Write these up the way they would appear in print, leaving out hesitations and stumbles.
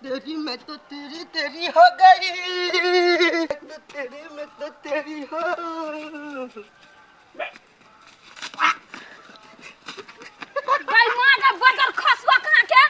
तेरी मैं तो तेरी तेरी हो गई, तो तेरी मैं तो तेरी हो। गई माँ के बजर खसुआ कहाँ के?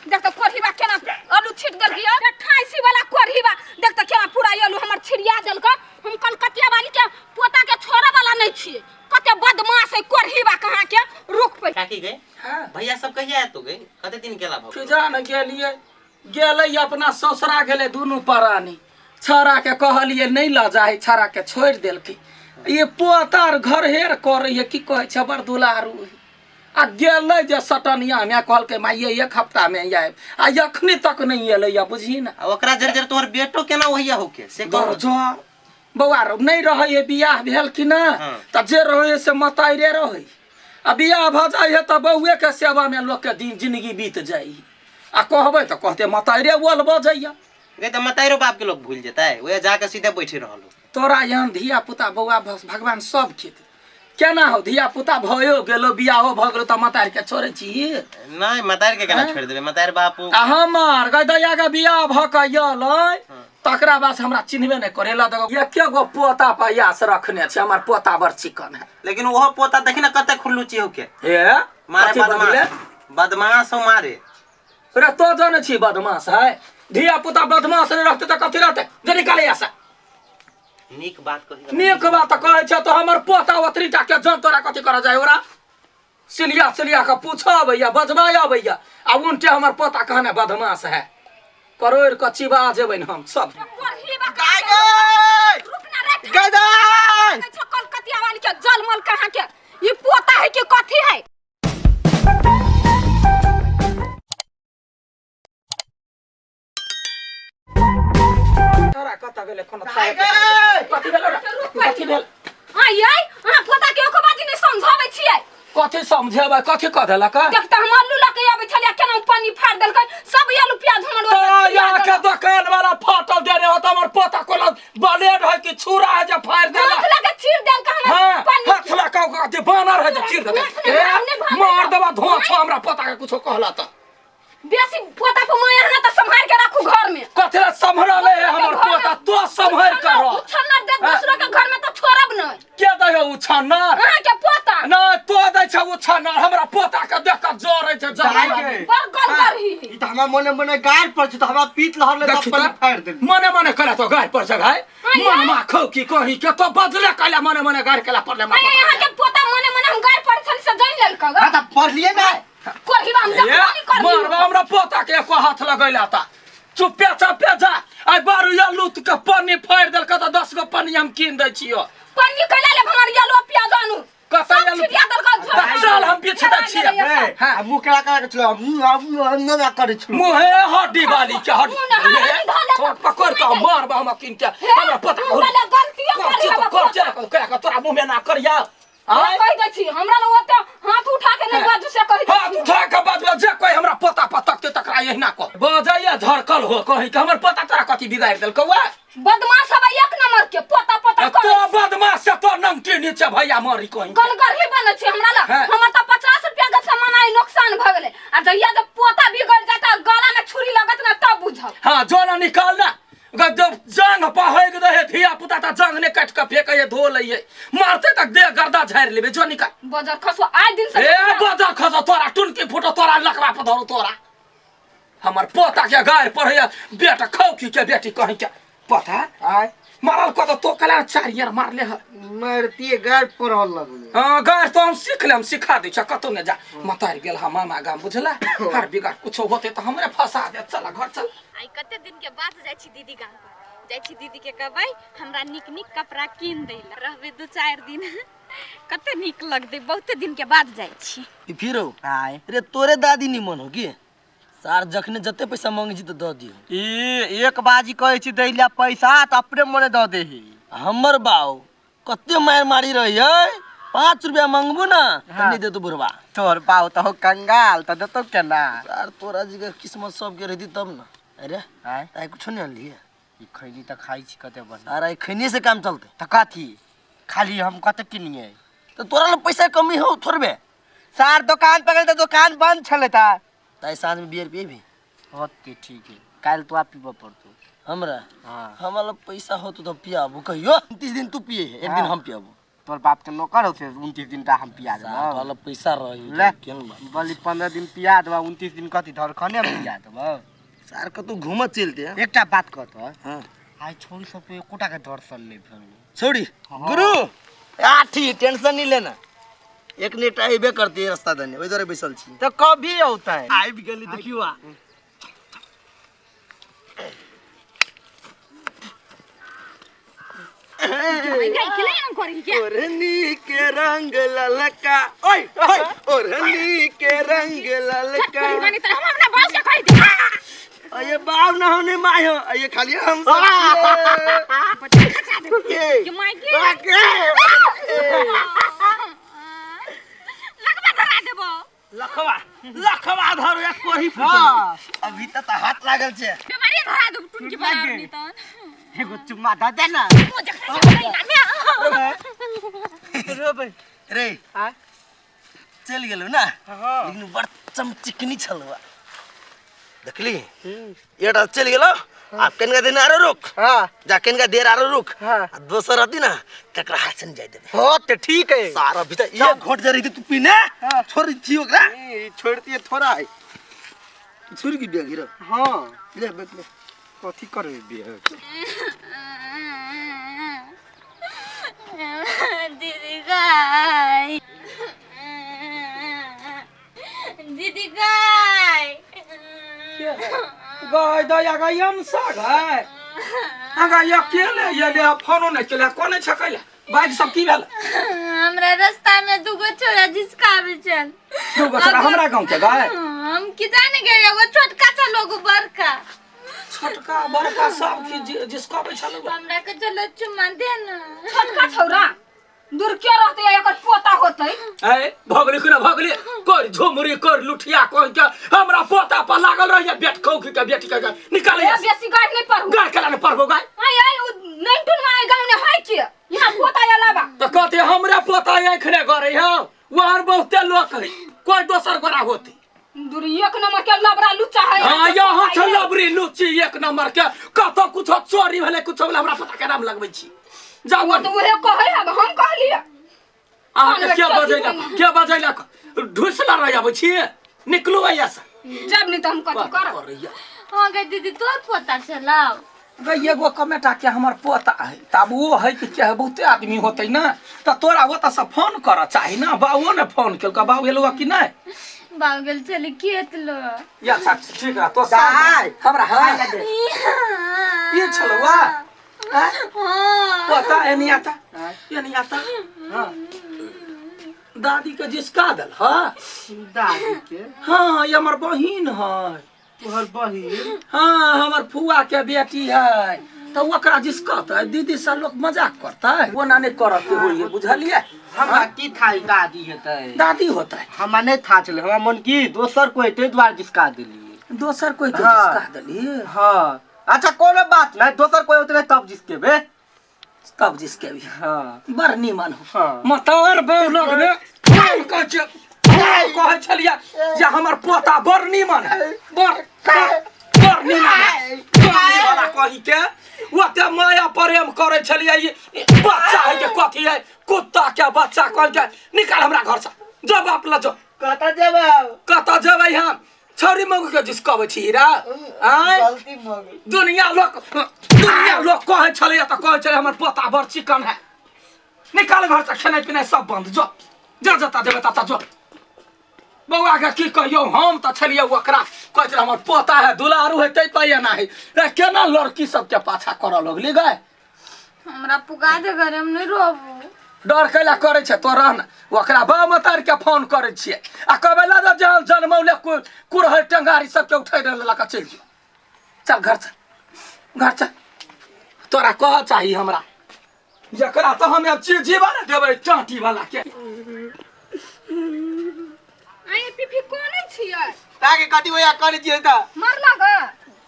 देख तो कोढ़ीबा केना आलू छिट देलकै। 88 वाला कोढ़ीबा देख तो केना पूरा आलू हमर छिड़िया देलकै। हम कलकतिया वाली के पोता के छोड़े वाला नहीं छियै। कते बदमाश है कोढ़ीबा कहाँ के। रुक पे काकी गए। हाँ। भैया सब कहिया आयत गए? कते दिन गेला भऽ गेल? जान गेलिए गेलै अपना ससुरा गेलै दुनू प्राणी। छौड़ा के कहलिए नहीं लऽ जाही, छौड़ा के छोड़ि देलकै। ये पोता आर घर हेर करै है, की कहै छै, बड़ दुलारू है। आ गेलै जे सटनिया मे, कहलकै माइये एक हफ्ता मे आयब, आ एखनी तक नहीं एलै या, बुझही ने। आ ओकरा जर जर तोहर बेटो केना ओहिया होके से कह। दर बौआ रौ नहीं रहै है, बियाह भेल कि ना। हाँ। तऽ जे रहै है से मताइरे रहै, आ बियाह भऽ जाइ है तऽ बौए के सेवा मे लोक के दिन जिंदगी बीत जाइ है। आ कहबै तऽ कहते मताइरे ओल बजैया। गए तऽ मताइरो बाप के लोग भूल जेतै, ओहे जाके सीधे बैठे रहल हो। तोरा एहन धिया पुता बौआ भगवान सब के दे। केना हो धिया पुता भयो गेलो, बियाहो भऽ गेलो, तऽ मतार के छोड़ै छी? नहीं, मतार के केना छोड़ देबै, मतार बाप। आ हमर गै दैया के बियाह भऽ के अयलै, तकरा बाद से हमरा चिन्हबे नहि करे ला। देखो एके गो पोता पर आस रखने छै, हमर पोता बड़ चिकन है। लेकिन ओहो पोता देखी ना कते खुल्लुची होके। हे मारे कथी बदले? बदमाश बदमाश हो मारे। रे तो जाने छी बदमाश है, धिया पुता बदमाश नहीं रहते तऽ कथी रहते? जे निकाले ऐसा नीक बात कही। नीक बात कहै छै तऽ हमर पोता ओतरी टा के जन तोरा कथी करऽ जाय? ओरा सिलिया सिलिया के पूछऽ अबैया, बजबा अबैया, आ उनटे हमर पोता कहने बदमाश है। करोड़ के चिबा जेबै ने हम सब। कोढ़ीबा गाय गई। रुक ना रे। गाय दाइ। कहै छौ कलकतिया वाली के जलमल कहाँ के, ई पोता है कि कथी है? तोरा कतऽ गेलै कोनो गाय गई। कथी भेल ओरा? रुक। कथी भेल? आई आई अहाँ पोता के एको बात नहीं समझाबै छियै। कथी समझेबै? कथी कह देलक? देख तऽ हम आलू लऽ के आबै छलियै, केना पानी फाड़ि देलकै सब आलू प्याज हमर ओहिमे तो छिड़िया यहाँ के देलक। दुकान वाला फाटल देने होता, हमर पोता कोनो ब्लेड है कि छुरा है जे फाड़ देला? हाथ लगा चीर देलकै हमर हाँ पानी। हाथ लगा ओकरा जे बानर है जे चीर देतै। नहीं, ए, नहीं, नहीं, मार देबा धोआ छो हमरा पोता के कुछो कहला तऽ। बेसी पोता पर माया ना तऽ सम्हार के राखू घर में। कथी ला सम्हरले है हमर पोता? तो सम्हर कर रह। उछन्नर दे दूसरो के घर में तऽ छोड़ब नहीं। के दै है उछन्नर? अहाँ के पोता। नहीं, तो दै छै उछन्नर, हमरा पोता के देख के जरै छै दाइ जरै। गे। बड़ गलगरही। ई तऽ हमरा मने मने गाड़ पर छै तऽ हमरा पीत लहरले तऽ देखी अपन तऽ, फाड़ि देली। मने मने करे तो गाड़ पर छै भाई। हाँ, मन मा खौ की कही के तो बदले कैला मने मने गाड़ केला पड़ले अरे यहाँ के पोता मने मने हम गाड़ पर छली से जान लेलक। हाँ तऽ पढ़लियै ने। कोढ़ीबा हम ए, जखनी कर मारबा हमरा पोता के एको हाथ लगैला ता। चुप्पे चुप्पे जा। आइ बारू आलू के पानी फाड़ि देलक तऽ 10 गो पानी हम कीन दै छियो। पन्नी कैला ले हमर आलू प्याज आनू। कतऽ सब आलू? छिड़िया देलक तऽ चल हम पीछे दै छियै। ए, हाँ। आ मुँह केना केना के छलो, मुँह मुँह ना करै छलो। मुहे हड्डी वाली के हड्डी। मुँह ने हड्डी धऽ लेतौ। थोड़ पकड़ के मारबा हम कीन के। हमरा पोता हम पहिले गलतियो कर करी तो हमरा कर पोता। चल कह के तोरा मुँह में ना करिया। हम आय कहि दै छी हमरा लग ओते हाथ उठा के नहीं हाँ। बाजू से कहि दै हाथ छी। उठा के बजबा जे कोई हमरा पोता पर तकते तकरा एहिना कह बजैया झरकल हो कही के हमर पोता तोरा कथी बिगाड़ि देलकौ वा? बदमाश हबै एक नंबर के पोता पोता तो कर। बदमाश से तो नंगटी नीचे भैया मरी कहीं के। गलगरही बनै छै हमरा लग। हाँ। हमर तऽ 50 रुपया के सामान आइ नुकसान भऽ गेलै, आ जहिया जब पोता बिगड़ जाता गला में छुरी लगत ना तब बुझब। हाँ जो ना निकाल ना जब जांग पहग रहे धिया पुता त जांग ने काट के फेंके है, धो लइए मारते तक देह गर्दा झाड़ि लेबे, जो निकाल। बजर खसो आइ दिन से। ए बजर खसो तोरा टुनकी फुटो तोरा लकड़ा पर धरो तोरा हमर पोता के गाय पढ़ैया बेटा खौकी के बेटी कहीं के पता आय मारल को तो कला चार यार मारले है। मारतिए गाड़ पढ़ल लगले। हाँ गाय तो हम सीख ले, हम सिखा दै छ, कतौ ने जा। मतार गेल हा मामा गाम बुझला, हर बिगाड़ कुछो होते तो हमरे फंसा दे। चल घर चल। आइ कते दिन के बाद जाइ छी दीदी गाम पर, जाइ छी दीदी के कहबै हमरा नीक नीक कपड़ा कीन दै ला, रहबै 2-4 दिन, कते नीक लगतै, बहुते दिन के बाद जाइ छी। ई फिरो आय रे तोरे दादी निमन हो की सार, जखने जते पैसा मांगे छी तऽ दऽ दिहो। ई एक बाजी कहै छी दै ला पैसा तऽ अपने मने दऽ देही। हमर बाउ कते मारि मारी रही है, 5 रुपया मंगबू ना तऽ हाँ। नहीं देतो बुढ़वा। तोहर बाउ तऽ हो कंगाल तऽ देतौ केना? सार तोरा जी के किस्मत सबके रहती तब ना। अरे आय आइ कुछो नहीं अनलियै। ई खैनी तऽ खाइ छी कते बढ़िया। सार आइ खैनी से काम चलते। तऽ कथी खाली हम कते किनियै? तऽ तोरा लग पैसा कमी हो थोड़बे। सार दोकान पर गेल तऽ दोकान बंद छलै। तऽ तऽ आइ साँझ में बियर पिएबी? होते ठीक है काल्हि तो आप पीबऽ पड़तौ। हमरा? हाँ। हमरा लग पैसा होतो तो पियाबू कहियो। 29 दिन तू पिए है, एक दिन हम पियाबू। तोर बाप के नौकर हो से 29 दिन टा हम पिया देबौ। तोरा लग पैसा रही ले। केन बा? बोली 15 दिन पिया देबौ, 29 दिन कथी धरखने में पिया देबौ। सार कतौ घूमत चलते हैं। एकटा बात कहतौ। हाँ। आइ छोरी सब के एकोटा के दर्शन नहीं भेल। छोड़ी हाँ। गुरु आठी टेंशन नहीं लेना, एक नेटा अबे करती है रास्ता दने, ओइ दुआरे बैसल छी। तो कभी औतै? आबि गेली देखियो आ। ओढ़नी के रंग ललका, ओए ओए ओढ़नी के रंग ललका। अये बाप ना होने my हो, अये खाली हम सब के। लखवा लखवा धरो या कोही फुटल। अभी त हाथ लागल छे। एगो चुम्मा द दे ना। रे आय। चल गेलौ ना, हाँ। लेकिन बड़ चमचिकनी छलवा देखली। एटा चल गेलौ, आब कनिका दिन आरो रुक। हाँ। जा कनिका देर आरो रुक। हाँ। आ दोसर रहती ना तकरा हाथ से जाय देबे। हो ते ठीक है। सारा भीतर एक घोट जरी थी तू पीने। हाँ। छोड़ थी ओकरा। ई छोड़ती थोड़ा है। छोड़ की बिया गिरो। हाँ। ले बैठ ले। कथी करबे बिया? दीदी गाय, दीदी गाय। गाय दया गाय हम सा गाय अगा अकेले ये फोनो नहीं केले कोने छकैला बाइक सब की भेल? हमरा रास्ता में दुगो छोरा जिसकाबे छल। दुगो छोरा हमरा गांव के गाय? हम की जाने गए, एगो छोटका छल एगो बड़का। छोटका बड़का सब की जिसकाबे छल। हमरा के चलो चुम्मा दे ना। छोटका छौरा दूर के रहते एकर पोता होतै। ए भगली कुना भगली कर झुमरी कर लुठिया कह के हमरा पोता पर लागल रहिए बेट खौकी के बेटी के निकाल। ए बेसी गाड़ नहीं पढ़ू। गाड़ केला नहीं पढ़बो गाय? आय आय उ नैनटुन माय गांव ने है के यहाँ पोता अलावा। तो कहते हमरा पोता एखने करे हौ, वहां बहुते लोग है, कोई दोसर गोरा होती। दूर एक नंबर के लबरा लुच्चा है। हाँ यहाँ छ लबरी लुच्ची एक नंबर के, कतौ कुछो चोरी भेलै कुछो भेलै हमरा पोता के नाम लगबै छी। जाउ तो उहे कहै हब हम कहलिए। अहाँ के बजैला के बजैला ढुसला रह आबै छी, निकलू एया से। जब नहीं तो हम कथी करब? हां गे दीदी तोर पोता छलाव। गे एगो कमेटा के हमर पोता है, तब वो है कि के बहुते आदमी होतै ना, त तोरा ओतऽ से फोन करऽ चाही ना। बाबो ने फोन केलका, बाबू एलौ कि नहि? बाबू गेल छलै खेत लो। या अच्छा ठीक है तो हमरा हां ये छलवा हाँ। पोता एनी आता एनी आता। हाँ। दादी के जिसका दल। हाँ दादी के? हाँ ये हमर बहिन है। तोहर बहिन? हाँ हमर फुआ के बेटी है। तो ओकरा जिसकत दीदी से लोग मजाक करता है, वो ना नहीं करत होइए बुझलिए। हमरा की था दादी हेतै? दादी होता है। हमरा नहीं था छलै, हमरा मन की दोसर कोई ते द्वार जिसका देलिए। दोसर कोई के हाँ। जिसका देलिए? हाँ। अच्छा कोनो बात नहीं, दोसर कोई उतरे तब जिसके बे तब जिसके भी। हाँ। बड़ नीमन हो। हाँ। मतार बे लोग ने हम कहै छलियै जे हमर पोता बड़ नीमन है, बड़ बड़ नीमन है। वाला कही के ओते माया प्रेम करै छलियै, बच्चा है के कथी है कुत्ता के बच्चा कह के निकाल हमरा घर से। जा बाप ल जो। कतऽ जेबै? कतऽ जेबै हम? छौरी मौगी के जिसकबै छी रा। आँय गलती भऽ गेल। दुनिया लोग कहै छलैया तऽ कहै छलै हमर पोता बड़ चिकन है। निकाल घर से, खेनाइ पिनाइ सब बंद। जो जा जता जेबै तता जो। बौआ के की कहियौ, हम तऽ छलियै ओकरा कहै छलै हमर पोता है दुलारू है तै पर एना है। रे केना लड़की सबके पाछा करऽ लगली गए? हमरा पुगा दे घरे, हम नहीं रोबू। डर कैला करै छै तो रह न, ओकरा बाप मतार के फोन करै छियै आ कहबै ला जा जनमौले कुरहरि टेंगारी सबके उठै लऽ कऽ चलि जो। चल घर चल, घर चल। तोरा कह चाही हमरा जकरा तऽ हम आब जीवा ने देबै चाटी वाला के। आइ पीपी कोने छियै? ताके कथी भैया करै छियै त? मारला ग?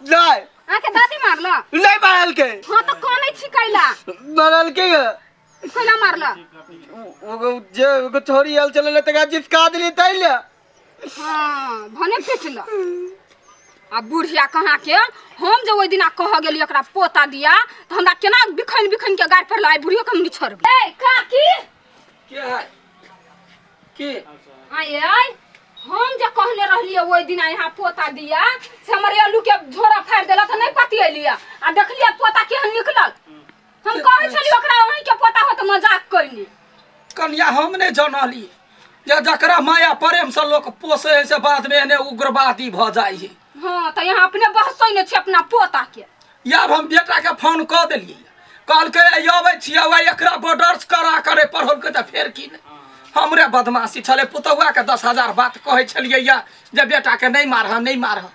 नहीं। अहाँके दादी मारला? नहीं मारल के। हाँ तो कोने छी कैला? मारल के ग। कैला मारला? ओगो जे ओगो छोरी आयल चलल तकरा जिसका देली तै ले। हाँ भने पिटला। आ बुढ़िया कहाँ के हम जे ओहि दिना कह गेली एकरा पोता दिया तऽ हमरा केना बिखन बिखन के गाड़ पड़ल, आइ बुढ़ियो के हम नहि छोड़बै। ए काकी, के है के? आय आय, हम जे कहने रहलियै ओहि दिना यहाँ पोता दिया से हमर आलू के झोरा फाड़ि देलक तऽ नहि पतिएलियै, आ देखलियै पोता केहन निकलल। हम कहै छलियै ओकरा अहीं के पोता हो तऽ मजाक कैली। कनिया, हम नहि जानलियै जे जकरा माया प्रेम से लोक पोसे है से बाद में एने उग्रवादी भऽ जाइ है। हाँ, तऽ यहाँ अपने बहसै नहि छै अपना पोता के। आब हम बेटा के फोन कऽ देलियै, कहलकै अबै छियै, वएह एकरा बॉर्डर्स करा करे पढ़ौलकै तऽ फेर की नहि। हमरे बदमाशी छलै, पुतहुआ के 10,000 बात कहै छलियै या जे बेटा के नहि मारह, नहि मारह,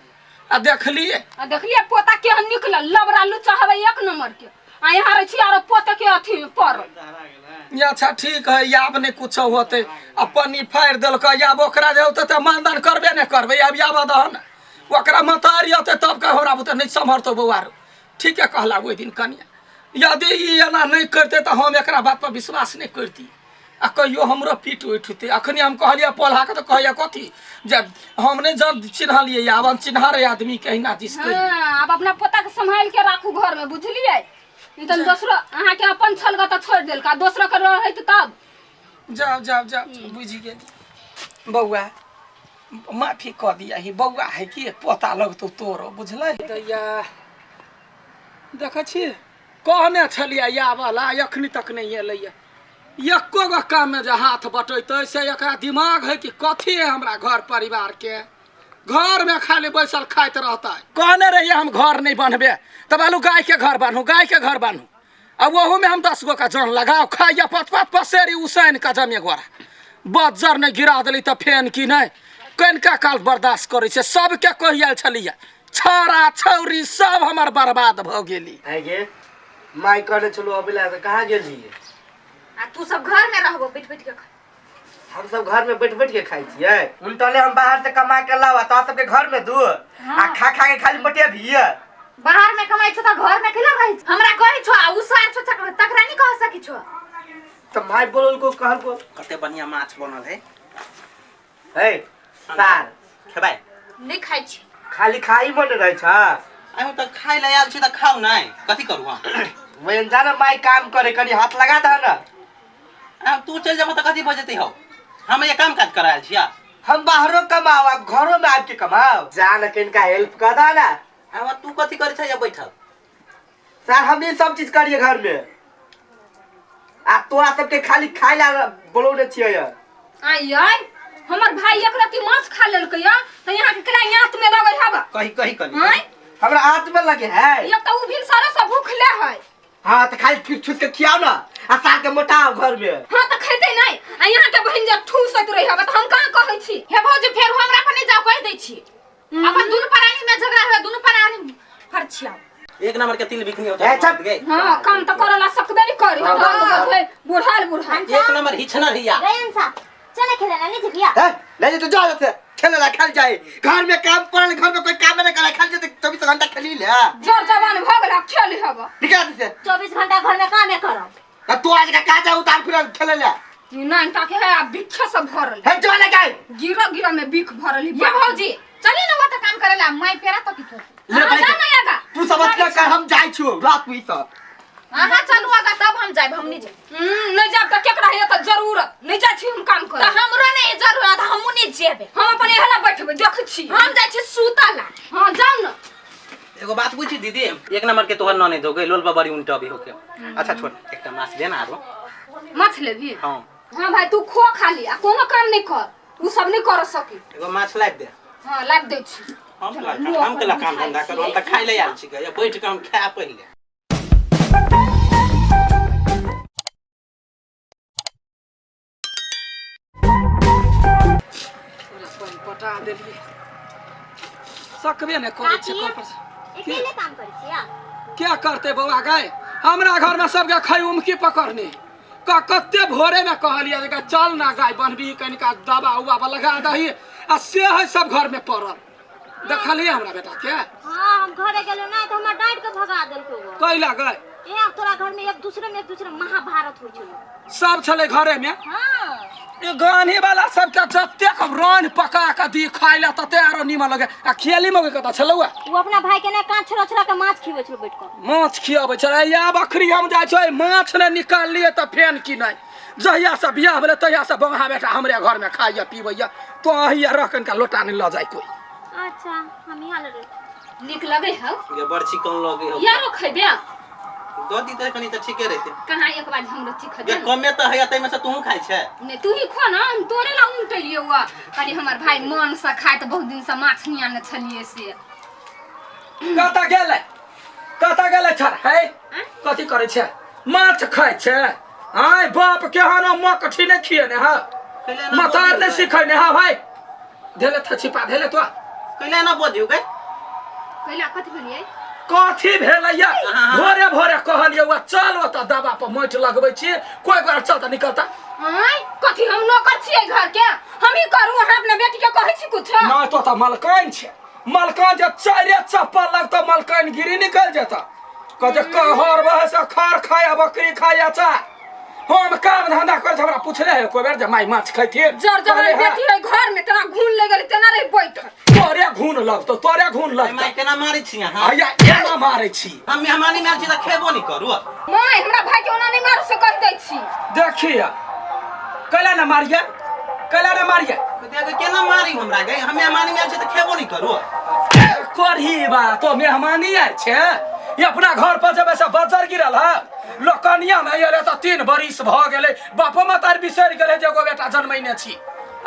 आ देखलियै, आ देखलियै पोता केहन निकलल, लबरा लुच्चा हवे एक नंबर के। आ यहाँ रहै छी आरो पोते के अथी में पड़ल। अच्छा ठीक है, आब नहि कुछो होतै। आ पन्नी फाड़ि देलकै, आब ओकरा जे होतै तऽ मानदान करबे नहि करबै। आब आबऽ दहन, ओकरा मतारी औतै तब के हमरा बुते नहि सम्हरतौ बौआ रो। ठीके कहला ओहि दिन कनिया, यदि ई एना नहि करतै तऽ हम एकरा बात पर विश्वास नहि करती, आ कहियो हमरो पीठ उठतै। अखनी हम कहलियै पोल्हा के तऽ कहैया कथी जे हम नहि जन चिन्हलियै, आब हम चिन्हारे आदमी के अहिना दिस कहियै। हाँ, आब अपना पोता के सम्हाल के राखू घर में, बुझलियै? नहीं तऽ दोसरो अहाँ के अपन छलगा तऽ छोड़ि देलका, दोसरो के रहैत तब। जाओ जाओ जाओ, बुझि गेली बौआ, माफी कऽ दिया ही बौआ, है कि पोता लगतौ तोरो, बुझलै? दैया देखै छी, कहने छलियै आबऽ ला, एखनी तक नहि एलैया। एको गो काममे जे हाथ बटेतै से एकरा दिमाग है कि कथी है हमरा घर परिवार के? घरमे खाली बैसल खाइत रहतै। कहने रहियै हम घर नहि बन्हबे, तब आलू गाय के घर बान्हू, गाय के घर बान्हू, आ ओहूमे हम 10 गो के जन लगाओ खाइया, पत पत पसेरी उसैन के जमे गोरा बज्जर नहि गिरा देली तऽ फेन की नहि कनिका काल बर्दाश्त करै छै। सबके कहि आयल छलियै, छौड़ा छौरी सब हमर बर्बाद भऽ गेली। आइ गे माय, कहने छलहुँ अबै लए तऽ कहाँ गेलियै? आ तू सब घर में रहबो बैठ बैठ के खा। हम सब घर में बैठ बैठ के खाइ छियै? उल्टले हम बाहर से कमा के लावा तो सबके घर में दू आ खा खा के खाली मोटे भी। बाहर में कमाई छो त घर में केला रहै छो? हमरा कहै छो आ उ सार छो तकरा नहीं कह सकी छो। तो माय बोलल को कहल को। कते बढ़िया माछ बनल है। हे सार खेबै? नहीं खाइ छी। खाली खाई मन रहै छ। आइ हम तऽ खाइ लए आयल छी तऽ खाउ नहि, कथी करू हम? वैन जा ना माय काम करे, कनी हाथ लगा दह ना। आब तू चलि जेबह तऽ कथी भऽ जेतै हौ? हम ये काम काज करायल छिया। हम बाहरो कमाओ, अब घरो में आबि के कमाओ, जा ना कनिका हेल्प कर दह ना। आब तू कथी करै छ या बैठल? सर हम ई सब चीज करिए घर में, आ तोरा सबके खाली खाइ ला बोलौने छियै। आइ आइ, हमर भाई एक रत्ती माछ खा लेलकै या तऽ यहाँ के केना आंत में लगै हब? कही कही कनी। आँय? हमरा हाथ में लगे है। एक तऽ उ भिनसरे से भूखले है। हाँ तऽ खाली छुट छुट के खियाओ ना आ साग के मोटाओ घर में। हाँ तऽ खेतै नहि, आ यहाँ के बहिन जे ठूसैत रहै हब तऽ हम कहाँ कहै छी? हे भौजी, फेर हमरा पर नहीं जाओ, कहि दै छी। अपन दुनू प्राणी में झगड़ा हुए, दुनू प्राणी फरछियाओ। एक नंबर के तिल बिकनी होता ए, चुप। गए। हाँ, काम तऽ करला सकबे नहि करी, बुढ़ाल बुढ़ाल। एक नंबर हिछनर हिया। गए अंसा, चले खेले ना नहीं जिया। है नहीं तो जा से खेले ला, खेल जाए। घर में काम पड़ल, घर में कोई काम नहीं करे, खेल जाते 24 घंटा खेली ले। जर जवान भऽ गेल, खेल हब। निकाल दे। 24 घंटा घर में काम करब। आ तू आज का काजा उतार फिर खेले ले। नहीं ताके है, आ बिखे सब भरल। हे जो ले गए। गिरा गिरा में बिख भरल है। ये भौजी चली ना, वो तो काम करेला मैं पेरा तो कितो। ले हाँ, भाई, जा ना आगा। तू सब अतना कर, हम जाय छियो रात में सब। अहाँ चलू आगा तब हम जायब, हम नहीं जायब। नहीं जायब तऽ केकरा है तऽ जरूरत? नहीं जाइ छी हम काम करे। तऽ हमरो नहीं जरूरत, हमहूँ नहीं जेबे। हम अपन एहला बैठबै, देखै छी। हम जाइ छी सुतला। हाँ जाउ ना। एगो बात पूछी दीदी, एक नंबर के तोहर नने दो गई लोल बड़ी उनटा भी होके। अच्छा छोड़, एकटा माछ दे ना आरो। माछ लेबी? हाँ। हाँ भाई, तू खो खाली आ कोनो काम नहीं कर, उ सब नहीं कर सकी। एगो माछ लाबि दे। हाँ लाबि दै छी। हम हम केला काम धंधा करू, हम तऽ खाइ ले आयल छी, बैठ के हम खाय पहिले। पटा देलियै, सकबे नहि करै छै कल पर। अकेले काम करै छियै? क्या करते बौआ गाय, हमरा घरमे सबके खाइ उमकी पकड़ने कते भोरे में कहलियै जे चल ना गाय बनबी, कनिका दवा उवा लगा दही, आ से है सब घर में पड़ल। देखलियै हमरा बेटा के? हाँ, हम घरे गेलहुँ ना तऽ हमरा डाँटि के भगा देलको। कैला गए? इएह तोरा घर में एक दूसरे में एक दूसरे महाभारत होइ छलो। सब छले घरे में। हां। ये गाने वाला सबके जतेक रान पका के दी खाइ ला तते आरो नीमन लगे आ खेली में कत छलौआ। वो अपना भाई के ने कान छोड़ा छोड़ा के माछ खिबै छलो बैठ के। माछ खियाबै छलै। आब अखरी हम जाइ छै माछ ने निकाल लिए तऽ फेन की नहि। जहिया से बियाह भेलै तहिया से बंगहा बेटा हमरे घर में खाइया पीबैया तो अहिया रह कनिका लोटा नहि लऽ जाय कोई। अच्छा हम यहाँ लगे नीक लगे हौ। गे बड़ चिकन लगे हौ। यारो खैबे दो दी तऽ कनी तऽ ठीके रहते। कहाँ एक बार हमरो चीख गे दे। कमे तऽ है तैमे से तूहू खाइ छै। नहीं तू ही खो ना, हम तोरे ला उनटलिए हुआ। खाली हमर भाई मन से खाए तो बहुत दिन से माछ नहीं आने छलिए से। कतऽ गेलै कतऽ गेलै छर है कथी करै छै माछ खाइ छै? आय बाप केहन मकठी नहि खिएने हँ मतार नहि सिखैने हँ भाई। धेले था छिपा धेले तो कैला ना बजियौ गे। कैला कथी भेलियै? कथी भेलैया? भोरे भोरे कहलियै वा चल ओतऽ दबा पर माटि लगबै छी कोई गोरा चल तऽ निकलता। आय कथी हम नौकर छियै घर के, हम ही करू? अहाँ अपना बेटी के कहै छी कुछ? ना तो तऽ मलकाइन छै, मलकाइन जे चारे चप्पल लगतौ मलकाइन गिरी निकल जेतौ। कहते कहर बहे से खर खाया बकरी खाया चा। हम काम धंधा कर हमरा पूछले है कोई बेर जे माई माछ खैथिन। जर जबर बेटी है घर में तेना घून ले गेलै तेना रही बैठल। तोरे घून लगतौ तोरे घून लगतौ। माई केना मारै छी अहाँ? आया केना मारै छी? हम मेहमानी में आयल छी तऽ खेबो नहि करू। माई हमरा भाई के ओना नहि मारू से कहि दै छी। देखिए कैला ना मारिए कैला ना मारिए। देख केना मारी हमरा गे, हम मेहमानी में आयल छी तऽ खेबो नहि करू। करही बा तो मेहमानी आयल छै ये अपना घर पर जेबै से बजर गिरल है लोकनिया में अयलै तऽ 3 बरिस भऽ गेलै बापो मतार बिसरि गेलै जे एगो बेटा जनमैने छी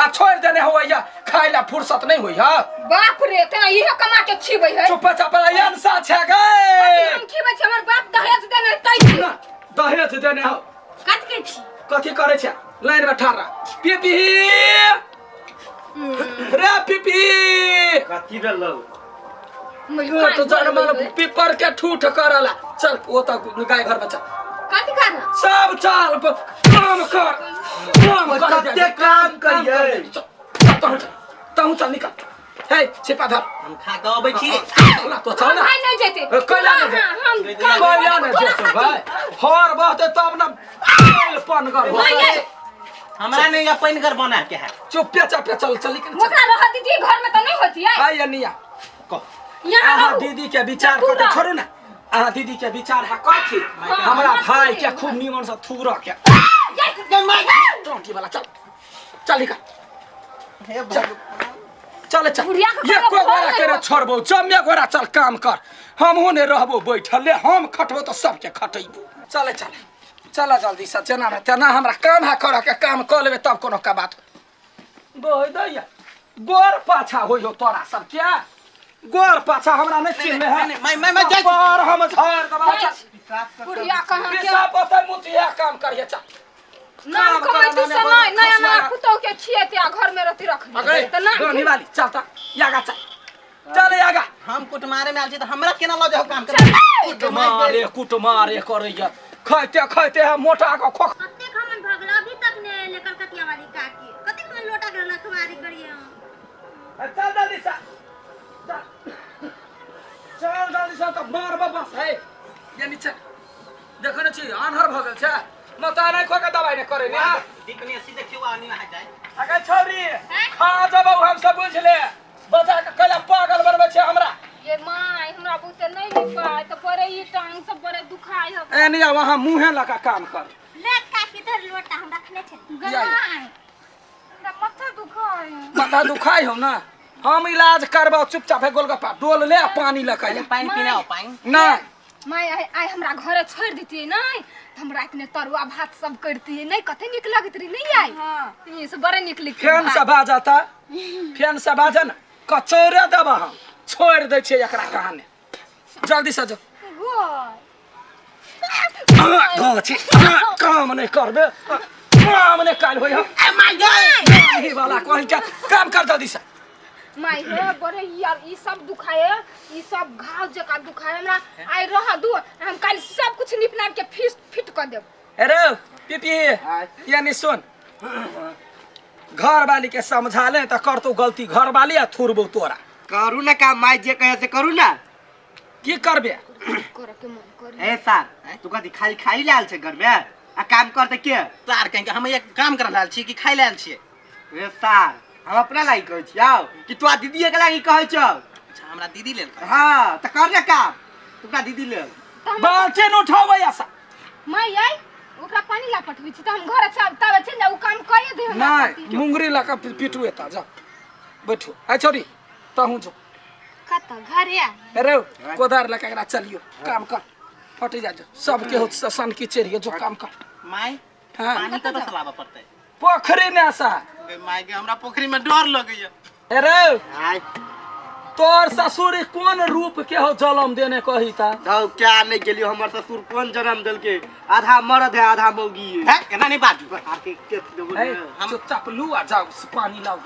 आ छोड़ि देने होइया खाइ ला फुर्सत नहि होइया। बाप रे तेना इहो कमा के खिबै है। चुप चाप अंसा छै गे। हम खिबै छी हमर बाप दहेज देने तै ना दहेज देने हो। कथी करै छी? कथी करै छै? लाइन में ठाढ़ रह। पीपी रे पीपी कथी भेलौ? तो जनमल पीपर के ठूठ करला। चल ओ तऽ गाय घर में चल। कथी कर? सब चल काम कर काम कर। कते काम करियै? चल तहु चल निकल। हे छिपा धर। हम खा के अबै छी। चल ना तो चल ना। भाई नहीं जेते। कैला नहीं जेते। हम कैला नहीं जेते भाई। हर बहते तब ना पन कर। हमरा नहीं या पानि घर बना के है। चुपे चापे चल चल निकल। ओकरा रह दीदी घर में तो नहीं होती है। आइ निया कह यहाँ अहाँ दीदी के विचार कते छोड़ू ना। अहाँ दीदी के विचार है कथी? हमरा भाई के खूब निमन से थूर के टोंटी वाला चल चल निकल चल चल। ये को गोरा के छोड़बो जम्मे गोरा चल काम कर। हमहूँ नहीं रहबो बैठल ले हम खटबो तो सबके खटैबो। चल चल चल जल्दी से जेना ने तेना हमरा काम है कर के काम कऽ लेबै तब कोनो का बात। दोय दैया गोर पाछा होइ हो तोरा सब क्या गोर पाछा हमरा नहीं चिन्ह है। मैं जाइ पर हम झाड़ दबा चल। बुढ़िया कहाँ के पेशा पता मुतिया काम करिए चल। नाम कमैती से नहीं नया नया पुतोह के खिएते आ घर में रति रख त ना गानी वाली चलता यागा चल चल यागा। हम कुटमारे में आयल छी त हमरा केना ल जाउ काम करे? कुटमारे कुटमारे करैया खाइते खाइते हम मोटा के खोख। कतेक हमन भगला अभी तक ने ले कलकतिया वाली काकी कतेक हमन लोटा के रखवारी करिए हम। चल जल्दी से चल चल जल्दी से त मारबा बस है ये नीचे देखो न छी आन्हर भ गेल छै मता नहीं खो के दवाई नहीं करे ने। दीपनी सी देखियो आनी में जाय। अगे छौरी खा जबौ हम सब बुझ ले बजा के कैला पागल बनबै छै हमरा। ये माय हमरा बुते नहीं निपाय त बड़े ई टांग सब बड़े दुखाय ह। ए नहीं वहां मुंहे लगा काम कर। ले काकी धर लोटा हम रखने छे। गनाय हमरा माथा दुखाय। माथा दुखाय हो ना हम इलाज करबौ चुपचाप है गोलगप्पा डोल ले पानी लगा पानी पीना हो पानी ना। माय आइ हमरा घरे छोड़ देतियै नहीं त हम रात में तरुआ भात सब करतियै नहीं कते नीक लगैत रही नहीं आइ। हां ई सब बड़े नीक लिख फेन से बाजता फेन से बाजन कचौरे देबा हम छोड़ दै छियै एकरा कहानी। जल्दी से जो काम नहीं करबे काम नहीं काल होय हम ए वाला कहीं के काम कर जल्दी से। माय हे बड़े यार ई सब दुखाए ई सब घाव जका दुखाए हमरा आइ रह दू हम काल सब कुछ निपनाब के फिट फिट कर देब। अरे पीपी यानी सुन घर वाली के समझा ले त करतो गलती घर वाली आ थुरबो तोरा। करू ना काम माई जे कहे से करू ना। की करबे? करे के मन करे। ए सार, तू कथी खाली खाई लाल छै घर में आ काम करते के? सार कहीं के हम एक काम कर रहल छी कि खाइ लायल छियै? ए सार, हम अपना लागि कहै छियौ कि तोरा दीदीए के लागि कहै छौ? अच्छा, हमरा दीदी लेल कहै। हाँ, तऽ कर ने काम तू अपना दीदी लेल। बाल्टीन उठाबै आसा। माय आई ओकरा पानी ला पठबै छी तऽ हम घर से तब चलि जाउ, उ काम कइए दे हमरा। नहीं, मुंगरी ला के पिटू एता, जा बैठू। आइ छोरी, तहूँ जो। कतऽ घरे आ? अरे कोदार लऽ के एकरा चलियो, काम कर, फटि जा जो सबके हो सन की चढ़ियो, जो काम कर। माय, हाँ। पानी कतऽ से लाबऽ पड़तै? पोखरी ने आसा। गे माय गे, हमरा पोखरी में डर लगैया। अरे आइ तोर ससुर कोन रूप के हो जलम देने कही ता? धौ क्या नहीं गेलियो, हमर ससुर कोन जन्म देलके, आधा मर्द है आधा मौगी है। है एना नहीं बाजू। आके के देबो ए, ने। चुपचाप लू आ जाओ, पानी लाओ।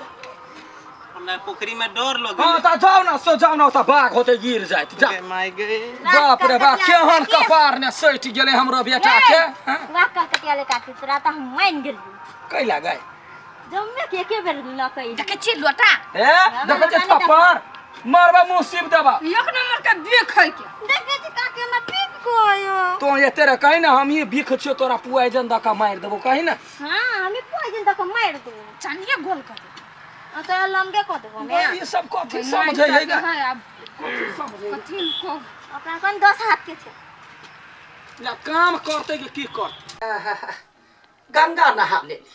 हमरा पोखरी में डर लगैया। हाँ तऽ जाओ ना, सो जाओ ना, ओतऽ बाघ होते गिर जाइत, जा। गे माय गे। बाप रे बाप, केहन कपार ने सटि गेलै हमरो बेटा के। हाँ? वाह कलकतिया ले काकी, तोरा तऽ हम मान गेलियौ। कैला गए? जम्मे के एके बेर लकै। देखे छी लोटा। ए देखै छै थप्पड़ मारबा, मुँह सीब देबा। एक नंबर के बिख है के। देखे छी काकी, हमरा पीप गयो। तो एते रे कही ना, हम ई बिख छियो तोरा पुआइजन दऽ कऽ मारि देबो, कही ना। हाँ, हमें पॉइजन दऽ कऽ मारि देबो। चानिए गोल कर दे। आ तोरा लमगे कऽ देबो ने। ई सब कथी समझै है गा? है आब कथी समझै? कथी को ओकरा कोन 10 हाथ के छै? ला काम करतै कि की करतै? गंगा नहा लेली,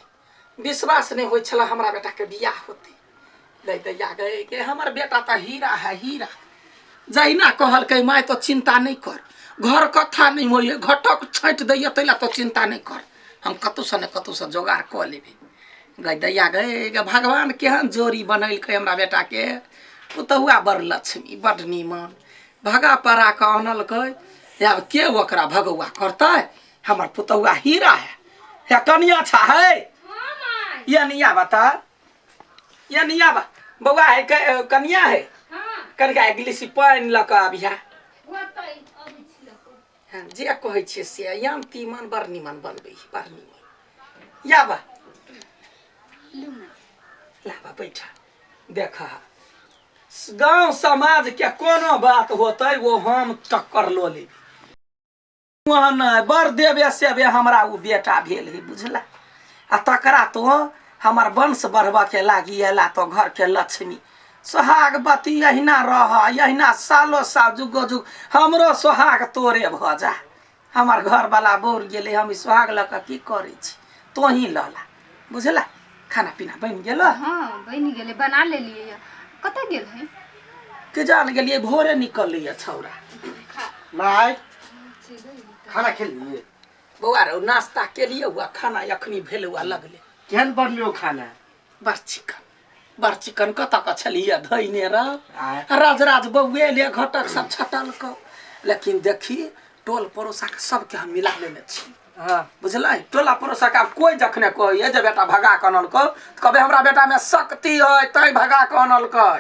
विश्वास नहि होइ छला हमरा बेटा के बियाह होतै। लै दैया गए के हमर बेटा तऽ हीरा है हीरा। जहिना कहलकै माय तो चिंता नहीं कर, घर कथा नहीं होइए, घटक छाँटि दैए तै ला तो चिंता नहीं कर, हम कतहुसँ ने कतहुसँ जोगाड़ कऽ लेबै। गै दैया गए गे, भगवान केहन जोड़ी बनेलकै हमरा बेटाके। पुतहुआ बड़ लक्ष्मी, बड़ नीमन, भगा पड़ा कऽ आनलकै। आब के ओकरा भगौआ करतै? हमर पुतहुआ हीरा है। हे कनिया छा है ये निया बता, ये निया बा बौआ है, कनिया है। कनिका एक गिलास पानि लऽ कऽ आबिहा। हाँ, जे कहै छियै से याम तीमन बड़ नीमन बनबै, बड़ नीमन। या बा लाबा बैठा। देख, गांव समाज के कोनो बात होतै वो हम टक्कर लो लेबै। वहाँ नहि बड़ देवे सेवे हमरा ओ बेटा भेल है, बुझला? आ तकरा तो हमर वंश बढ़बऽ के लागी अयला तो घर के लक्ष्मी सोहागवती अहिना रह, अहिना सालो साल जुगो जुग हमरो सोहाग तोरे भऽ जा। हमर घरवला बौर गेलै, हम ई सोहाग लऽ कऽ की करै छी, तोही लऽ ला, बुझला? खाना पीना बनि गेल? हाँ बनि गेलै, बना लेलियै। कतऽ गेल है? के जान गेलियै, भोरे निकललै छौड़ा। माय, खाना खेलिए? बौआ रौ, नाश्ता केलियै हुआ, खाना अखनी भेल हुआ लगले। केहन बनलियो खाना? बड़ चिकन, बड़ चिकन। कतऽ कऽ छलियै धैने रह? आय। राज राज बौए ले घटक सब छटलकौ, लेकिन देखी टोल पड़ोसा के सबके हम मिला लेने छी। हाँ। बुझलै? टोला पड़ोसा के आब कोई जखने कहैए जे बेटा भगा कऽ अनलकौ, तऽ कहबै हमरा बेटा में शक्ति है तैं भगा कऽ अनलकै,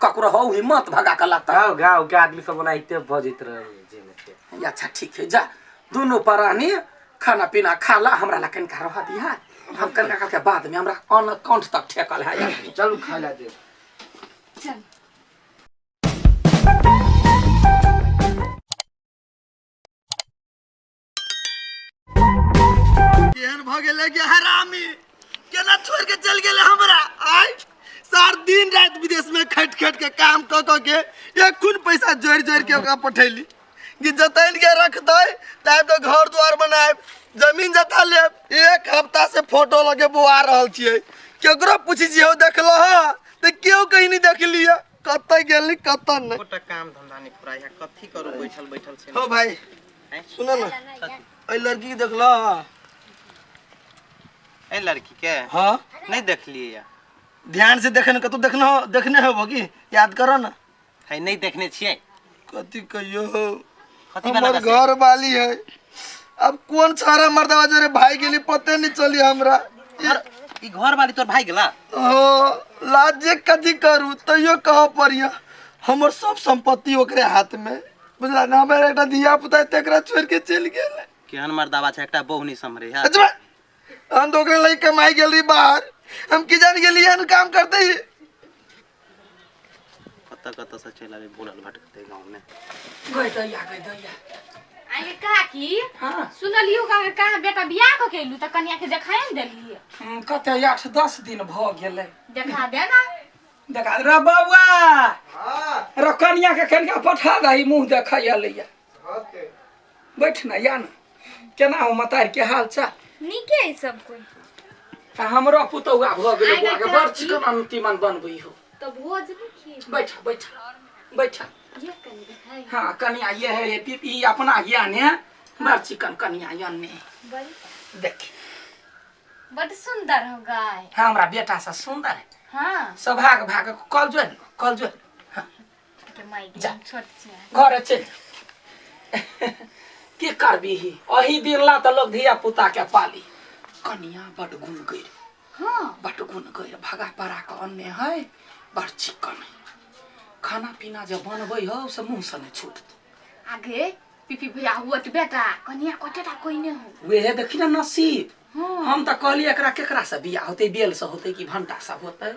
ककरो हौ हिम्मत भगा कऽ लाता। गाँव गाँव के आदमी सब ओनाहिते बजैत रहे जे में। अच्छा ठीक है, जा दुनू प्राणी खाना पीना खा ला, हमरा ला कनिका रह दिहा, हम कनिका के बाद में, हमरा अन्न कंठ तक ठेकल है अखनी। चलू खाय ला देब। चल। केहन भऽ गेलै कि हरामी केना छोड़ के चल गेलै हमरा। आय सार दिन राति विदेश में खटि खटि के काम कऽ कऽ के एखन पैसा जोड़ि जोड़ि के ओकरा पठैली कि जतन के रखतै तब तो घर द्वार बनायब, जमीन जथा लेब। एक हफ्ता से फोटो लगे बौआ रहल छियै, केकरो पूछै छियै हौ देखलो हँ तऽ केओ कहीं नहीं देखलियै, कतऽ गेली कतऽ नहीं। एकोटा काम धंधा नहीं फुराइ है, कथी करू बैठल बैठल छै। हो भाई, सुनो ना, एहि लड़की के देखलो हँ? ए लड़की के? हाँ। नहीं देखलियै या। ध्यान से देखने कतौ देखने हो, देखने होबो की याद करो ना। है नहीं देखने छियै। कथी कहियो, कथी बना हमर कऽ से? घर वाली है, अब कौन छाड़ा मर्दवा जरे भाई गेली पते नहीं चली हमरा। ई घर वाली तोर भाई गेला? हो, लाज जे कथी करू तैयो कह पड़िया, हमर सब संपत्ति ओकरे हाथ में, बुझला ना? हमर एकटा धिया पुता तेकरा छोड़ के चलि गेल। केहन मर्दावा छै, एकटा बहु नहीं सम्हरे है। अच्छा हम तो ओकरे लई कमाई गेल रही बाहर, हम की जान गेली एहन काम करते ही। कतऽ कतऽ से चलि आबै भूलल भटकते गाँवमे। गई दैया, गई दैया। आगे काकी। हाँ। सुनलियो का कहाँ बेटा बियाह क के एलू त कनिया के देखाए ने देलियै। कते 8-10 दिन भ गेलै। देखा दे ना। देखा रे बौआ। रे कनिया के कनिया पठा दही, मुँह देखै एलैया। बैठ ना या ना, केना हो मतार के हाल चाल? नीके है सब कोई। आ हमरो पुतौआ भ गेलै आइ बौआ के, काकी। बड़ चिकन तीमन बनबै हो। तो भोज नहीं खिए। बैठ बैठ बैठ। ये कनी देखाई। हाँ कनिया ये है, ये पीपी अपना ज्ञान है, बड़ चिकन कनिया यन्ने। बड़ी देख बड़ सुंदर हो गाय। हाँ हमरा बेटा सा सुंदर है। हाँ। सौभाग भाग कल जो कल जो। हाँ। के माई जा। छोट छै। घरे चल की करबी, अही दिन ला तो लोग धिया पुता के पाली। कनिया बड गुण गइर। हाँ। बड गुण गइर, भगा परा के अन्ने है, बड़ चिकन है। खाना पीना जब बनबै हो से मुंह से नहीं छूटत। आगे पीपी भैया हुआ तो बेटा कनिया कटेटा कोई नहीं हो। वेहे देखी ना नसीब। हाँ। हम तो कहलिए एकरा केकरा से बियाह होते, बेल से होते कि भंटा से होते,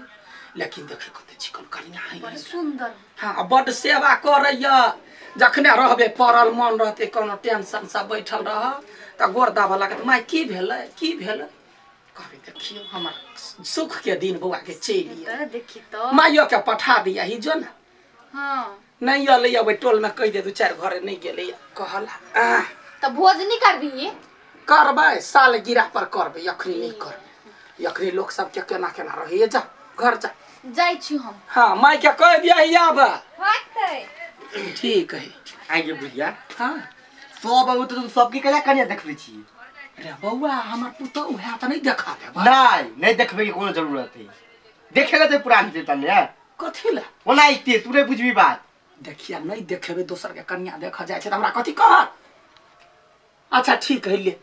लेकिन देखी कते चिकन कनिया है। बड़ सुंदर। हाँ बड सेवा करैया, जखने रहबे पड़ल मन रहते कोनो टेंशन से बैठल रह त गोर दाबऽ लागत, माय की भेलै की भेलै, कहबै देखियौ हमर सुख के दिन बौआ के चलि तो देखी तो माइयो के पठा दिया ही जो ना। हाँ। नहीं अलै अब टोल में कहि दे दू चारि घरे नहीं गेलै कहला। तो भोज नहीं करबी? करबै साल गिरा पर करबै, अखनी नहीं करबै, अखनी लोक सबके केना केना रहैया। जा घर जा। जाइ छी हम। हाँ माय के कह दिया ही आब। होतै। ठीक है। आइए बुढ़िया। हाँ। सब अबू तो सबके कला कनिया देखबै छी। रे बौआ हमर पुतहु है त नहीं देखा देबा। नहीं नहीं देखबै के कोनो जरूरत है, देखेला त पुरान जेता ने। कथी ला? ओना इते तू नहीं बुझबी बात। देखिया नहीं देखेबे दोसर के कनिया देखा जाय छै त हमरा कथी कहत। अच्छा ठीक है ले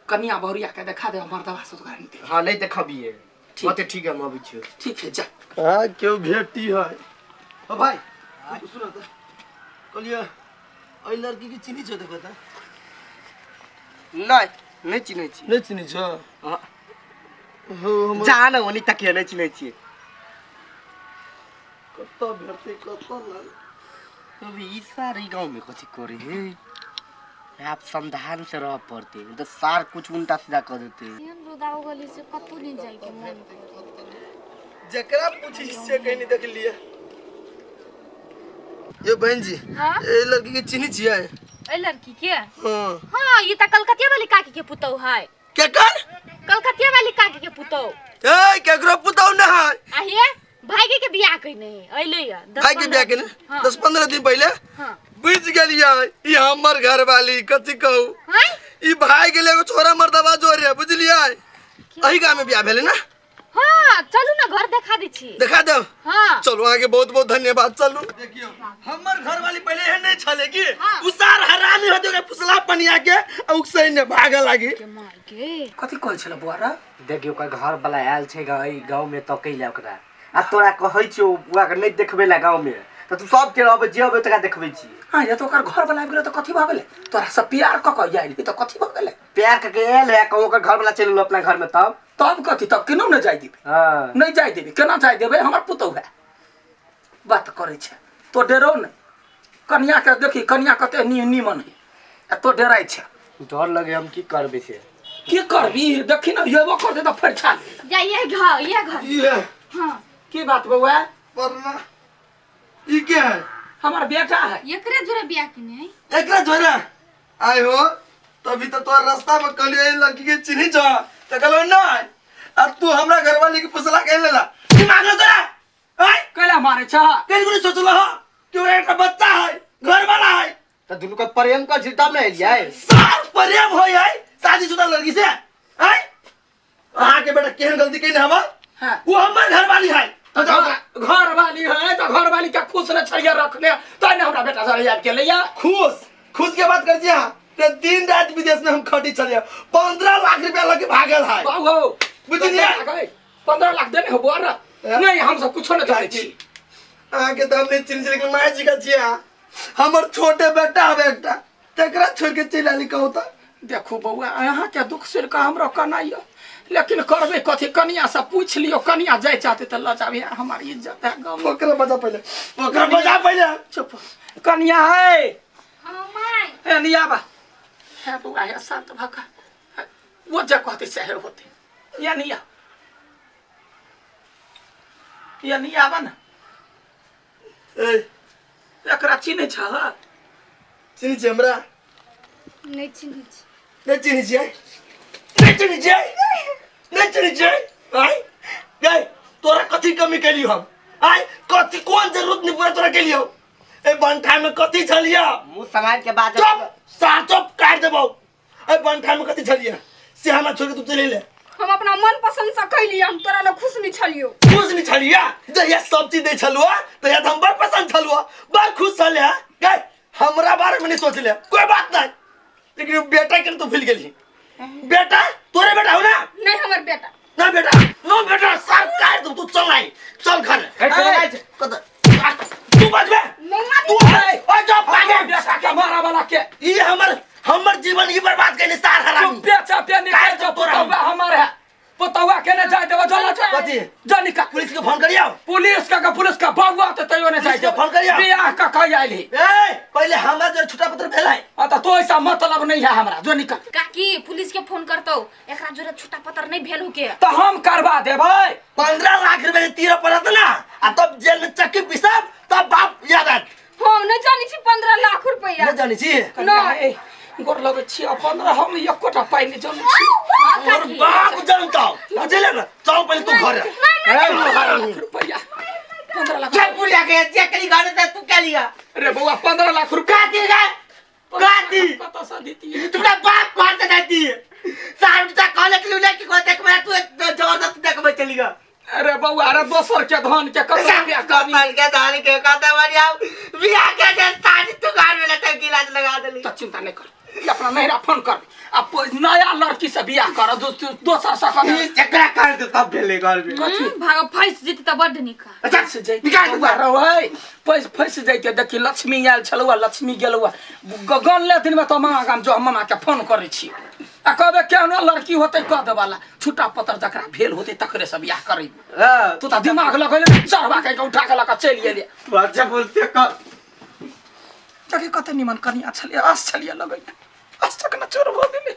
कनिया बहुरिया के देखा दे, मर्दवा से तोरा नहीं दे। हां नहीं देखबिए। ठीक। ओते ठीक है हम अबै छियो। ठीक है जा। कहाँ क्यों भेटी है। ओ भाई सुन त कहलिए ओइ लड़की के चिन्ही छो? देखो त। नहीं नहीं चिन्है छी। नहीं चिन्ही छो? हाँ। हो हम जा ना ओनी तक नहीं चिन्है छी। कत भेटते कत लग। अभी ई सारी गांव में कथी करे है, आप सावधान से रह पड़ते, तो सार कुछ उल्टा सीधा कर देते। एहन रौदा उगली से कतौ नहीं जाय के मन करे। जकरा पूछी से कहीं नहीं देख लिया। ये बहन जी। हाँ? ए लड़की के चिन्ही छियै? ए लड़की के? हाँ। हाँ ये त कलकतिया वाली काकी के पुतौ है। केकर? कलकतिया वाली काकी के पुतौ। ए केकरो पुतौ न है। आहिए भाई के बियाह कइने अइले या भाई के बियाह कइने? हाँ। 10-15 दिन पहले। हाँ। बुझ गेलियै ई हमर घर वाली कथी कहू। हैं? ई भाई गेलै एगो छोरा मर्दबा जोरे, बुझलियै? एही गांव में बियाह भेलै ना? हाँ चलू ना घर देखा दै छी। देखा देब? हाँ। चलू अहाँके बहुत बहुत धन्यवाद। चलू देखियौ हमर घर वाली पहले एहन नहीं छलै कि हाँ। उसार हरामी होते ओकरा फुसला पनिया के आ उकसै ने भागऽ लागी। के माय के कथी कहै छलै बौआ रे? देखियौ ओकर घर वाला आयल छै गाँव में तकै ला ओकरा, आ तोरा कहै छियौ बुआ के नहीं देखबै ला गाँव में, त तू सबके रहबै जे अबै तकरा देखबै छी। हाँ ये तो ओकर घर वाला आबि गेलै त कथी भऽ गेलै? तोरा सब प्यार कऽ कऽ आयल त कथी भऽ गेलै? प्यार कऽ के आयल है, कहूँ ओकर घर वाला चलि गेल अपना घर में तब? तब कथी, तब केना नहि जाय देबै? हाँ। नहीं जाय देबै, केना जाय देबै? हमर पुतहु है बात करै छै, तो डरो नहि। कनिया के देखी कनिया कते नीमन है आ तो डराइ छै। डर लगे हम की करबै से? की करबी देखी ना येबो करतै त फरिछा ले। जा ये घर ये घर। ये। हाँ। की बात बौआ? पढ़ना ई के है? हमर बेटा है। एकरे जोरे बियाह केने? एकरे जोरे आय हो तभी तो तोर रास्ता में कहलिए लड़की के चिन्ही छ त कहलो नहीं, आ तू हमरा घरवाली के फुसला के लेला दिमाग में तोरा आय कैला मारे छ? कल गुनी सोचलो हो कि ओकरा एकटा बच्चा है घरवाला है त दुनू के प्रेम कर छी तब ने एलियै। सार प्रेम होय है शादीशुदा लड़की से आय। अहाँ के बेटा केहन गलती कइने हमर? हाँ। वो हमर घरवाली है। तो घर वाली है तो घर वाली के खुश न छड़िया रखने तो ने हमरा बेटा सर याद के लैया। खुश खुश के बात कर छी अहाँ ते दिन रात विदेश में हम खटी छलियै, 15 लाख रुपया लके भागल है। बाबू बुझलियै? 15 लाख देने हो बुआ नहीं, हम सब कुछो न जानै छी। अहाँ के तो हम नहीं चिन्ह लेकिन my जी का छियै अहाँ। हमर छोटे बेटा हवे एकटा, तकरा छोड़ के चलि आली कहू त। देखू बौआ अहाँ के दुख सुनि कऽ हमरो कनाइयो, लेकिन करबै कथी कनिया से पूछ लियो कनिया जाय चाहते तऽ लऽ जाबे हमार इज्जत है गाँव में। ओकरा बजा पहिले ओकरा बजा पहिले चुप कनिया है हाँ माय ए निया बा हे बौआ हे शांत भऽ कऽ वो जे कहते सहे होते या निया या निया बा ना ए एकरा चिन्है छह चिन्है छियै हमरा नहि चिन्है छी नहि चिन्है छियै नहि चिन्है छियै नहि चिन्है छियै आँय गै तोरा कथी कमी केलियौ हम आँय कथी कोन जरूरत नहि पूरा तोरा केलियौ ए बंठा में कथी छलियै मुँह सम्हारि के बाज चुप सार चुप काटि देबौ ए बंठा में कथी छलियै से हमरा छोड़ के तू चलि एले हम अपना मन पसंद से कैलियै हम तोरा लग खुश नहीं छलियो खुश नहीं छलियै जहिया सब चीज दै छलुआ तहिया तऽ हम बड़ पसंद छलुआ बड़ खुश छलियै गै हमरा बारे में नहीं सोचले कोई बात नहीं लेकिन बेटा के तू भूल गेली बेटा तोरे बेटा हो ना नहीं हमर बेटा ना बेटा नो बेटा सर काट दू तू चल आई चल घर कत तू बजबे तू ओ जो पागे बेटा के मारा वाला के ई हमर हमर जीवन ई बर्बाद कइले सार हरामी चुप चापे निकल जो पुतौआ हमर है पुतौआ के ने जाय देबो चलो चल कथी? जो निकल पुलिस के फोन करियो पुलिस का पुलिस का बउआ तो तैयो ने जाय पुलिस के फोन करियो। बियाह का कह आइल ही ए पहले हमरा जो छुटा पत्र भेल है आ तो तो ऐसा मतलब नहीं है हमरा जो निकल काकी पुलिस के फोन करतौ एकरा जोरे छुटा पत्र नहीं भेल के तो हम करवा देबै 15 लाख रुपए तीर पड़त ना आ तब जेल में चक्की पिसब तब बाप याद आत हम नहीं जानी छी 15 लाख रुपया नहीं जानी छी नहीं गोर लगै छी अपन हम एकोटा पाइ नहि जनै छी तोर बाप जानता बुझले ना चल पहले तू घर लाख रुपया 15 लाख चल बुढ़िया के जे कली गाने ते तू क्या लिया रे बौआ 15 लाख रुपया का दी रे का दी कतऽ से दितियै तुमरा बाप घर से देती साहब ता कॉलेज लूले की को देख मैं तू जबरदस्त देखबे चली गा अरे बौआ अरे दोसर के धन के कत रुपया कमी कपाल के धान के कहते बढ़िया बियाह के जे शादी तू घर में लटक गिलास लगा देली तऽ चिंता नहीं कर ई अपना नैहरा फोन कर आ नया लड़की से बियाह कर दोसर से कर ई चकरा कर दे तब भेले घर में कथी भाग फंस जेती तऽ बड्ड नीक अच्छा फंस जैते निकाल दे बौआ रौ पैस फंस जैते देखी लक्ष्मी आयल छलौआ लक्ष्मी गेलौआ गनले दिनमे तऽ मामा गाम जो हम मामा के फोन करै छी आ कहबै केहनो लड़की होतै कह देबला छुट्टा पत्र जकरा भेल होतै तकरे से बियाह करेबै हां तू तऽ दिमाग लगेले चढ़वा के उठा के लऽ कऽ चलि गेलियै तू अच्छा बोलते कर तके कते निमन कनिया छलियै आस छलियै लगैने आस तक न चोर भऽ गेलै।